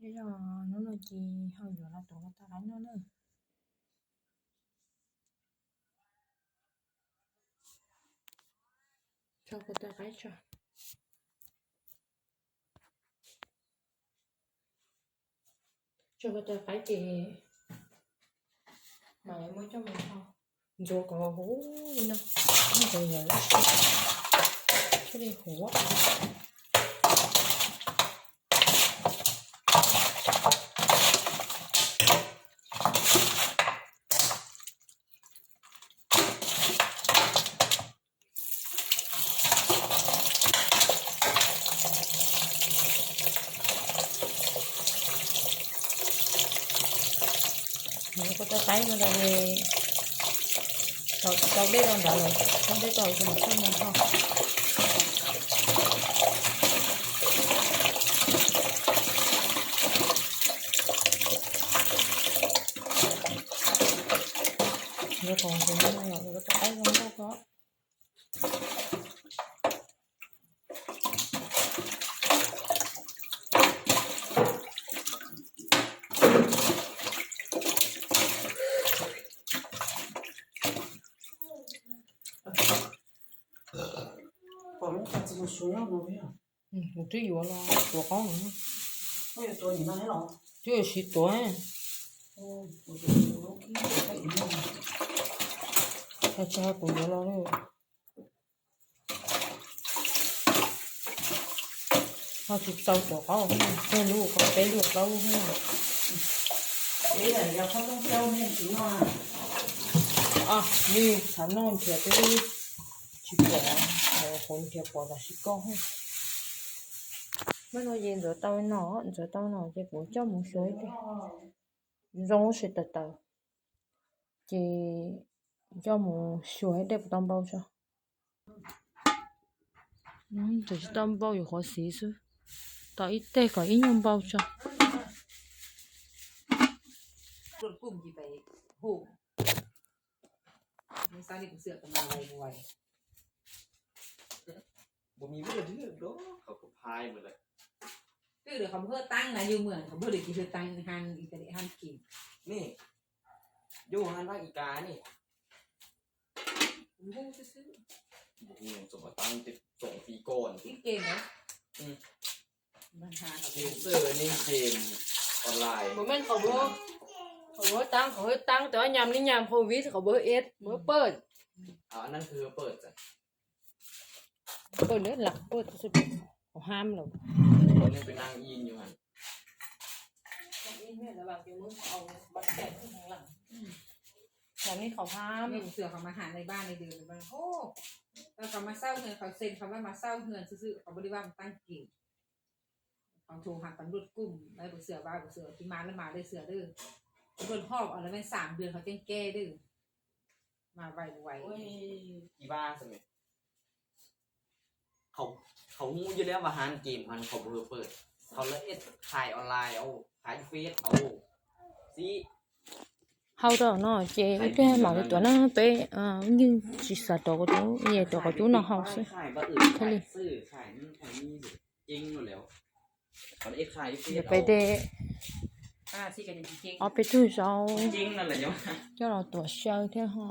Hnub no ces ho yuav los tuav kuv tus qaib no na. Tso kuv tus qaib tso. Tso kuv tus qaib ces mam muab coj mus ho ntxuav kom huv li no, ntxuav yam thiaj li huv. Yuav kuv tus qaib no los es tau dej rau ntawd lawm, tau dej rau ces mam coj mus ho. Yuav kom huv no los yuav kuv tus qaib zoo nkauj ko. Kuv twb yuav los tuav qaub no. Twb yuav siv tuav. Tsis hais kuv yuav los. Ho tsis tau tuav qaub, peb lub, peb lub plaub lub. Nws xav noj nrhiav twb tsis pom, kuv nrhiav pom tam sim koj. Hnub no ces ntxuav tau no, ntxuav tau no ces kuv coj mus xyuas ib teg zoo lub tsev tawv tawv, ces coj mus xyuas ib teg puas tau npau tso. Tseem tsis tau npau, yuav qhuav xiv xwb, tau ib teg kom ib nyuag npau tso. Twb qhov hwj taab na, yug mwam qhov hwj li, haj, haj kim ne, yug haj laj i ka ne. Txoom taab txoom fi ko ib ke ntawd. Txawm nej game online, qhov hwj taab, qhov hwj taab tas nyam li nyam covid, qhov hwj es, hwj pawj. Pawj ntawd lam pawj, qhov ham lawm. Lam li qhov ham. Tab sis qhov mas xauj hwj, qhov xeeb qhov mas xauj hwj xwb xwb, qhov ua li vaj taab kim. Qhov thaum has tam luaj kum, lawv pus xwm vaj pus xwm tsis mas lawv mas lawv xwm lawm. Tam luaj hoj los lawv xam dwm qhov ceeb ke lawm. Mas vais vais. Qhov hnub yog li vas han game han qhov pus pawj, qhov lawv ib khai online au, khai face au, xib. Hau rau no ces ib pliag mam li tuav na, peb yeej tsis xav tuav kuv cub, tuav kuv cub no hau xwb thiaj li. Peb de ob peb tug zaub coj los tuav xyaw thiab ho.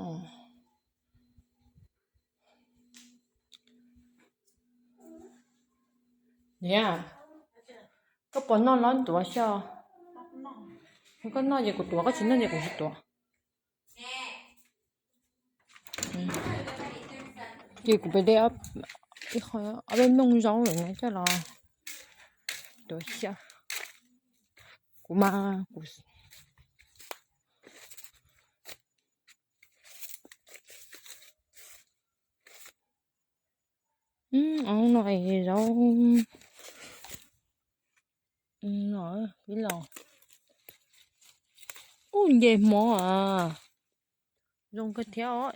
Niam, koj puas noj los tuav xyaw? Koj noj ces kuv tuav, koj tsis noj ces kuv tsis tuav. Ces kuv pem de ob peb mooj zaub lawm no coj los tuav xyaw. Kuv mas kuv no zaub no pib los. Ub, nce hmo a, zoo kawg thiab os.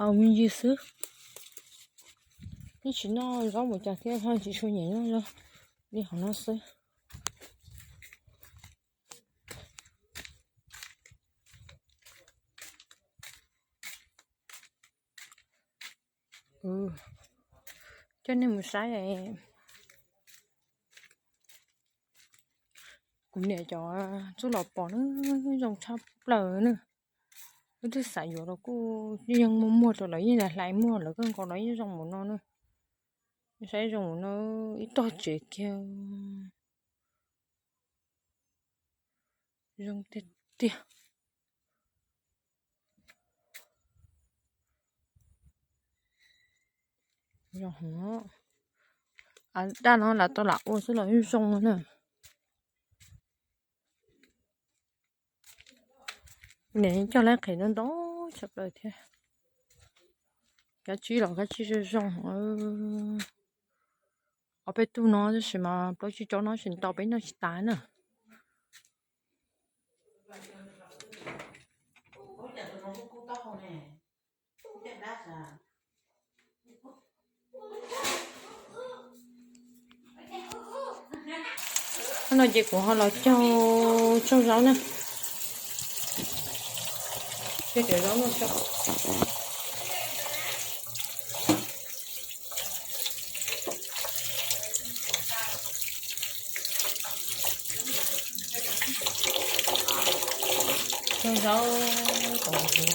Au me ntsis xwb. Neb tsis noj zaub mus cas thiab ho tsis tshua nyiam noj zaub li hauv no xwb. Coj nej mus saib, kuv niam cov txuj lom pom na, zoo tshaj plaws na. Wb twb xav yuav los kuj yeej muaj muag rau lawv, yeej hlais muag lawv kawg nkaus los yeej zoo mus no na. Saib zoo mus no, ib tog tsev kiag zoo tiag tiag. Daj no lawv tau lam ua xwb los yeej zoo na. Niam coj lawv qhis ntau ntau tshaj plaws thiab. Kab tsib los kab tsib zoo zoo. Ob peb tug no tab sis mas plaub tsib tsob no tsis ntau peb noj tsis tas na. Hnub no ces kuv ho los cog tsaug zaub na. Cog cov zaub no tso. Cog zaub kom huv.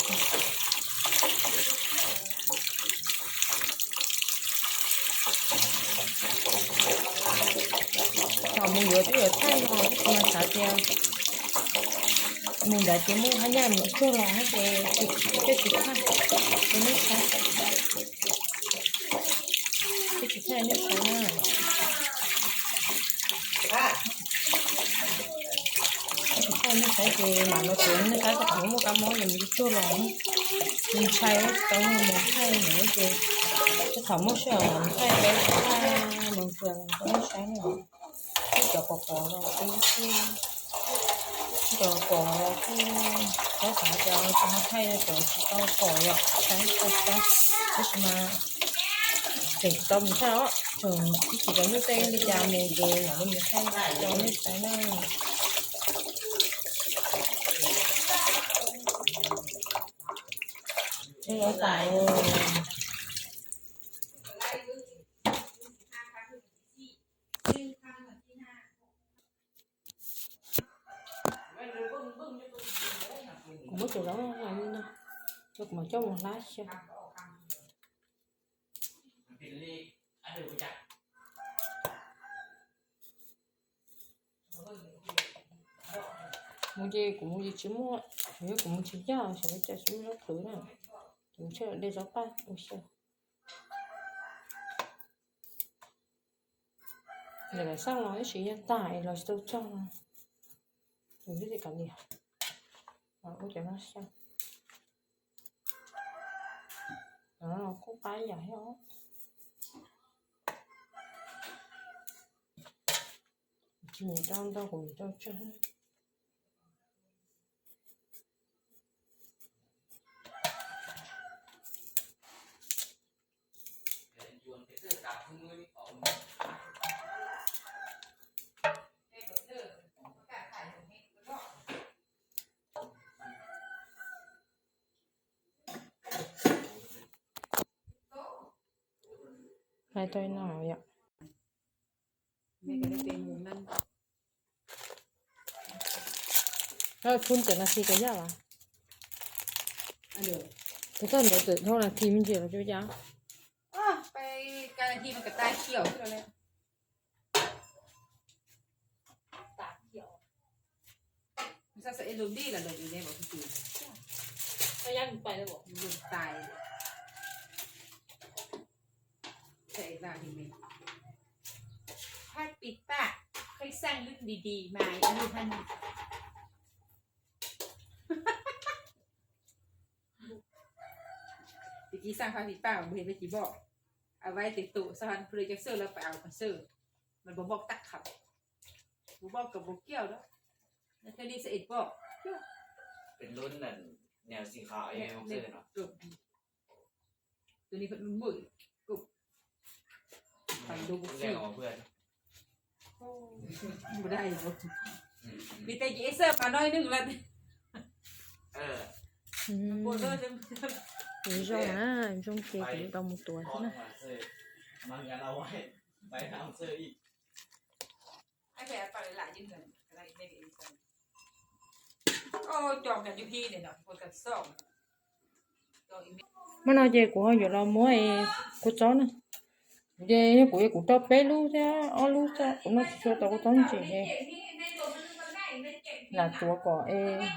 Thaum mus yuav twb yuav thaij no, tab sis mas xav tias mus ntawd ces muaj hab nyaj mus cuag los ces thiaj tsis thaij rau nej saib. Thiaj tsis thaij nej saib na. Tsis thaij nej saib ces mam los tsuav nej saib, thaum muaj kab mob ces mus cuag los. Ntshai tsis tau mus thaij no ces thaum muaj sij hawm thaij peb thaij mus tsuas rau nej saib na. Ib cov pom pom los kuj, ib cov pom los kuj, txhob xav tias tsis thaij, cov tsis tau pom yom, saib tau saib. Tab sis mas tseem tsis tau mus thaij os, tseem ib chim cov nyuj tej li cas mus ces mam li mus thaij rau nej saib na. Ib lub tas. Kuv muab cov zaub no li no, ces kuv mam coj mus hlab xyaw. Mus ces kuv mus ces tsis muaj, yog kuv mus tsis ncaj, xyov ua cas tsis muaj zaub qhwv na. Kuv mus tshaj de zaub paj ua xyaw. Ntawm lawv xaj los ib sim yog tag es los tsis tau txog no. Kuv twb tsis kav liam. Ua cov no xyaw. Cov no los kuj qab yam thiab os. Tsis nyiam rau ntau, kuv nyiam rau tsawg. Hais tau no yom. Phun cov nas this kav yaj los? Tus txoj ntawd txawm dhau nas this me ntsis los tsis ua cas. Happy ป้า เคยสร้างรุ่นดีๆมาอายุท่าน Tsis txawj xaj Happy ป้า mus hes peb tsis pom, a vais tes tus xaj Happy ป้า cov xwb lawv pab aus pab xwb, mas pab pom tag kham, pab pom kom pab kiav da, thiaj li xaj es pom. Tus ni pheej lub npwj kuj pab ntu kuv xij. Mus dai, vim tes ces xaj mas no ib nws lawm. Kuv zoo na, zoo ces kuv tau mus tuav xwb na. Hmo no ces kuv ho yuav los muab kua txob na. Ces yog kuv, kuv tau peb lub thiab ob lub xwb, kuv noj tsis tshua tau kua txob ntsim ces lam tuav kom,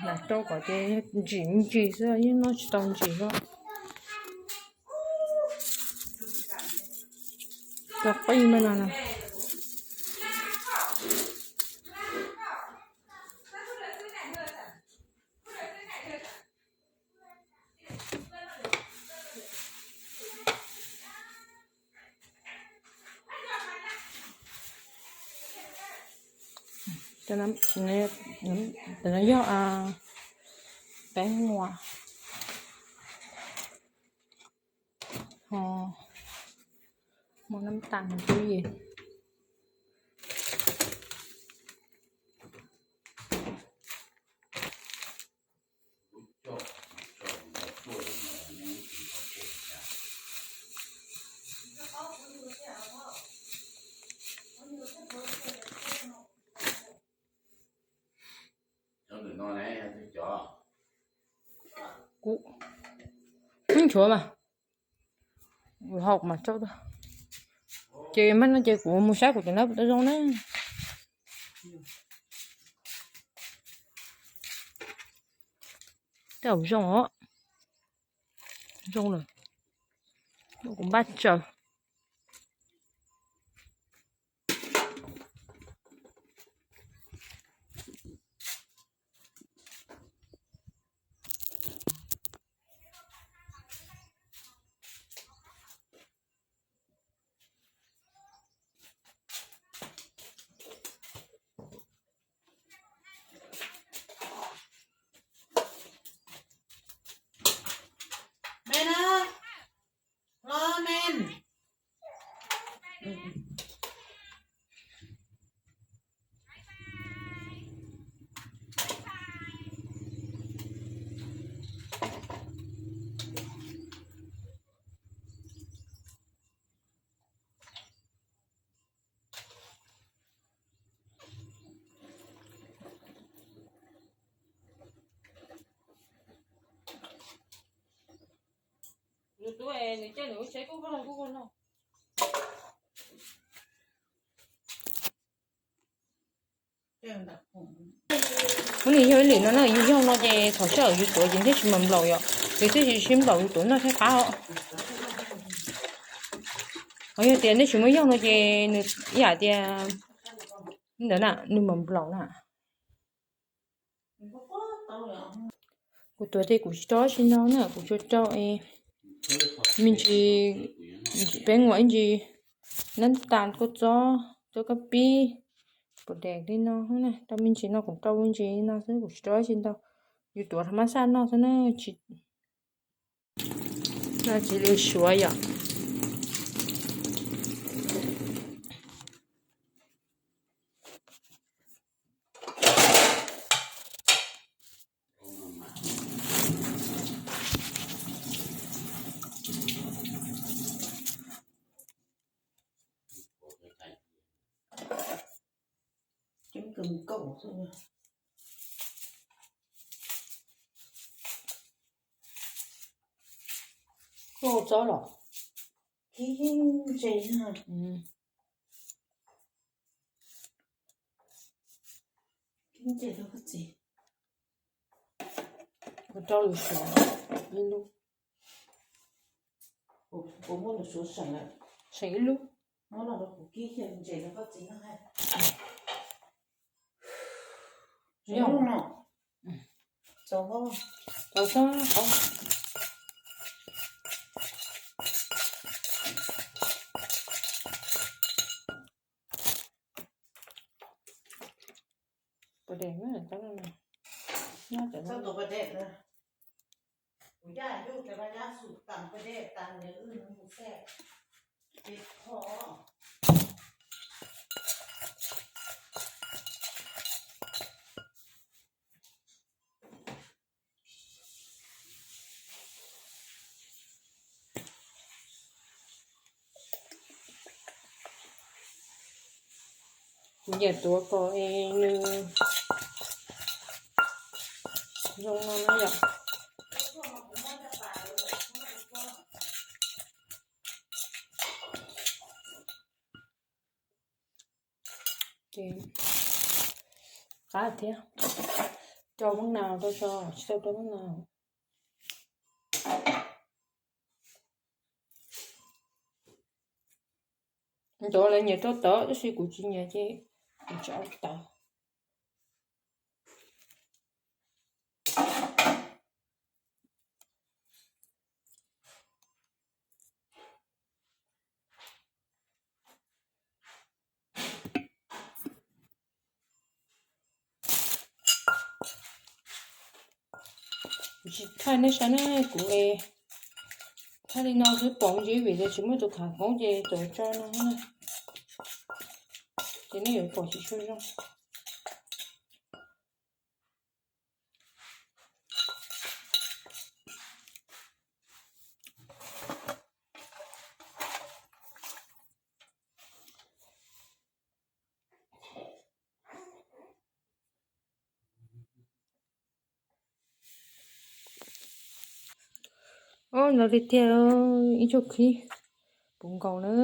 lam rau kom ces ntsim me ntsis xwb, yeej noj tsis tau ntsim lawm. Cov qij no no. Cov no yog peeb nguas, ho muaj nab tas twb yim. Kuv, kuv nchuav mas, kuv hau kuv mam rau. Ces mas no ces kuv mus saib kuv cov nab puas tau zoo na. Tej zaum zoo os. Zoo lawm. Kuv npaj tsaws. Yus tuav es nws coj nws lub tsheb kuj koj no kuj koj no. Kuv nim yog ib lwm no na, yus yog no ces thaum sij hawm yus tuav ces thiaj tsis mas nplaum yom, yus thiaj tsis sib nplaum yus tuav noj thiab qab os. Ho yog tias nej tsis muaj yog no ces nws ib yam tias ntawd na, nws mas nplaum na. Kuv tuav ces kuv tsis rau tsis no na, kuv tsuas rau es me ntsis, peb nguas ib ntsis nab tas, kua txob, cov kab pib, puas dais li no na, rau me ntsis no, kuv rau me ntsis li no xwb, kuv tsis rau tsis ntau. Yus tuav rau mab xaj noj xwb na, tsis, no tsis li suav yom. Koj txob los? Kuv rau lwm suav ib lub. Seem ib lub. Tau txhob qau. Pas dej, txhob tus pas dej na. Kuv yaj yug cov payaxus tas pas dej tas nws wb mus xej ces kho. Yam tuav kom es nws zoo no na yom. Ces qab thiab, rau mab nau rau tso, tsis tau rau mab nau. Ntawd lawv nyiam rau tawv tab sis kuv tsis nyiam ces kuv tsis ua tawv. Kuv tsis thaij nej saib ne, kuv thaij li no xwb pom ntsis vim tias tsis muaj tus khav koob ces txawm tso no na, ces nej yuav pom tsis tshua zoo. Ob, no li tiag, ib tsob khib puv nkaus na.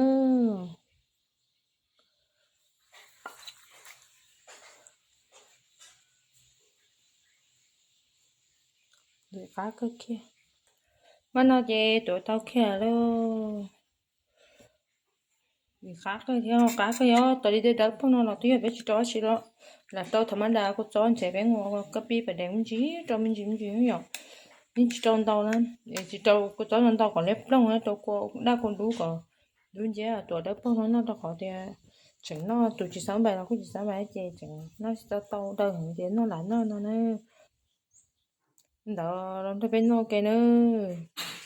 Qab kawg kiag. Mab no ces tuav tau kiag lauj. Qab kawg thiab, qab kawg yog tas li tej dawb paug no los twb yog peb tsis rau dab tsi los, lam rau thaum mab das kua txob ntxeev peb ua kab pib pas dees me ntsis, rau me ntsis me ntsis yom. Yeej tsis rau ntau na, tsis rau kua txob ntau kom liab ploog, rau kua daj kua dub kom dub nciab, tuav dawb paug no noj rau qhov tias tseem noj, tus tsis xav npais los kuj tsis xav npais ces tseem noj tsis tau tau daws ces noj lam noj no na. Ntawd los nrog peb noj ke nawb.